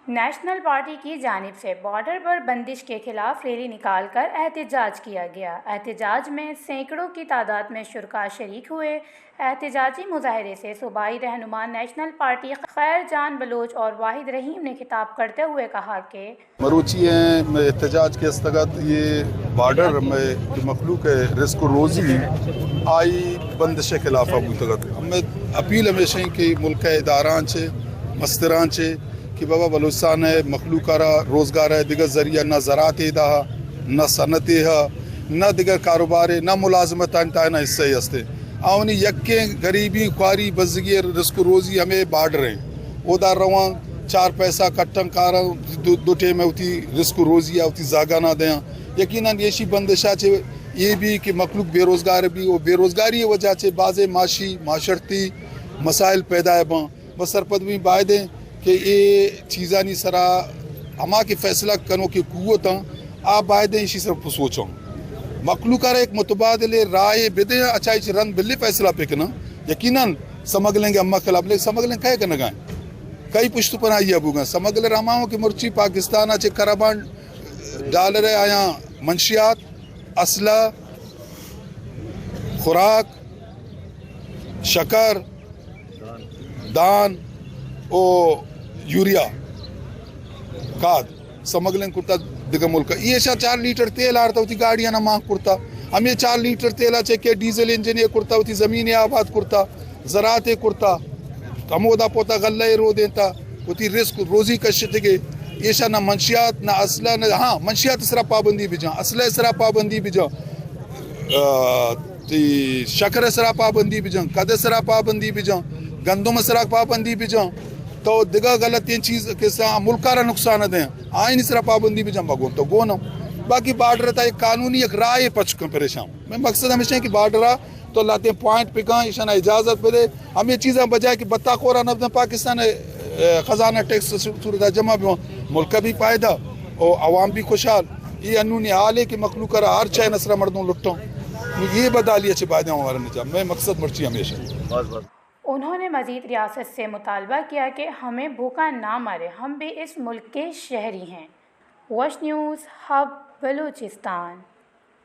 National party کی جانب سے بارڈر پر بندش کے خلاف ریلی نکال کر احتجاج کیا گیا۔ احتجاج میں سینکڑوں کی تعداد میں شرکا شریک ہوئے۔ احتجاجی مظاہرے سے صوبائی رہنما نیشنل پارٹی خیر جان بلوچ اور واحد رحیم نے خطاب کرتے ہوئے کہا کہ مروچی ءِ احتجاج کہ استگ ات، اے بارڈر مئے مخلوق ءِ رزق و روزی آئی بندش ءِ خلاف ءَ بوتگ ات۔ مئے اپیل ہمیش انت کہ ملک ءِ اداراں چہ، مستراں چہ کہ بابا بلوچستان ءِ مخلوق ءَ را روزگار ءِ دگہ ذریعہ، نہ زراعت ءِ دا، نہ صنعت ءِ، نہ دگہ کاروبار ءِ، نہ ملازمت ءِ تہا نہ حصہ ءِ است۔ آوانی یکیں غریبی، خواری، بزگی ءِ رزق و روزی ہمے بارڈر انت۔ اودا رواں، چار پیسہ کٹاں، کاراں، دو، دو ٹیم ءَ وتی رزق و روزی ءَ وتی زاگاناں دیاں۔ یقیناً ایشی بندش ءَ چہ اے بی کہ مخلوق بے روزگار بی، و بے روزگاری ءِ وجہ چہ بازیں معاشی، معاشرتی مسائل پیدا باں۔ بس سرپد بیں، باید انت کہ اے چیزانی سرا ہما کہ فیصلہ کنوکیں قوت انت، آ باید انت ایشی سرا بسوچاں۔ مخلوق ءَ را یک متبادل راہے بدیاں، اچھا ایشی رند بلے فیصلہ بکناں۔ یقیناً سمگلنگ ءِ ہما خلاف، لیکن سمگلنگ کئے کنگا انت؟ کئی پشت پناہی ءَ بوگا انت؟ سمگلر ہما انت کہ مرچی پاکستان ءَ چہ کربان ڈالر ءِ آیاں منشیات، اسلحہ، خوراک، شکر، دان و یوریا، کاد سمگلنگ کرتا دگہ ملک ءَ۔ ایشاں چار لیٹر تیل آرتا وتی گاڑیاں مان کرتا۔ ہمے چار لیٹر تیل ءَ چہ کہ ڈیزل انجن ءَ کرتا، وتی زمین ءَ آباد کرتا، زراعت ءَ کرتا، ہمودا پوتا غلہ ءَ رودینتا، وتی رزق روزی کشتگے۔ ایشاں نہ منشیات، نہ اسلحہ، نہ، ہاں، منشیات ءِ سرا پابندی بجاں، اسلحہ ءِ سرا پابندی بجاں۔ آ، تئی شکر ءِ سرا پابندی بجن، کد ءِ سرا پابندی بجن، گندم ءِ سرا پابندی بجن، تو دگہ غلطیں چیز کہ سا ملک ءَ را نقصان دیں، آئینی سرا پابندی بجن، بگون تو گون ہم۔ باقی بارڈر ءِ تہا یک قانونی یک راہے پچ کن پریشان۔ مئے مقصد ہمیش انت کہ بارڈر ءَ تو لہتیں پوائنٹ پکن، ایشاں اجازت بدے، ہمے چیزاں بجائے کہ بتا خورا نہ بدن پاکستان ءِ، اے، خزانہ ٹیکس صورت ءَ جمع بہ، ملک ءَ بھی فائدہ و عوام بھی خوشحال۔ اے انونی حالے کہ مخلوق ءَ را ہر چین ءِ سرا مردم لٹاں۔ اے بدحالی ءَ چہ باید ہمارا نجات۔ مئے مقصد مرچی ہمیش انت۔ انہوں نے مزید ریاست سے مطالبہ کیا کہ ہمیں بھوکا نہ مرے، ہم بھی اس ملک کے شہری ہیں۔ وش نیوز ہب بلوچستان۔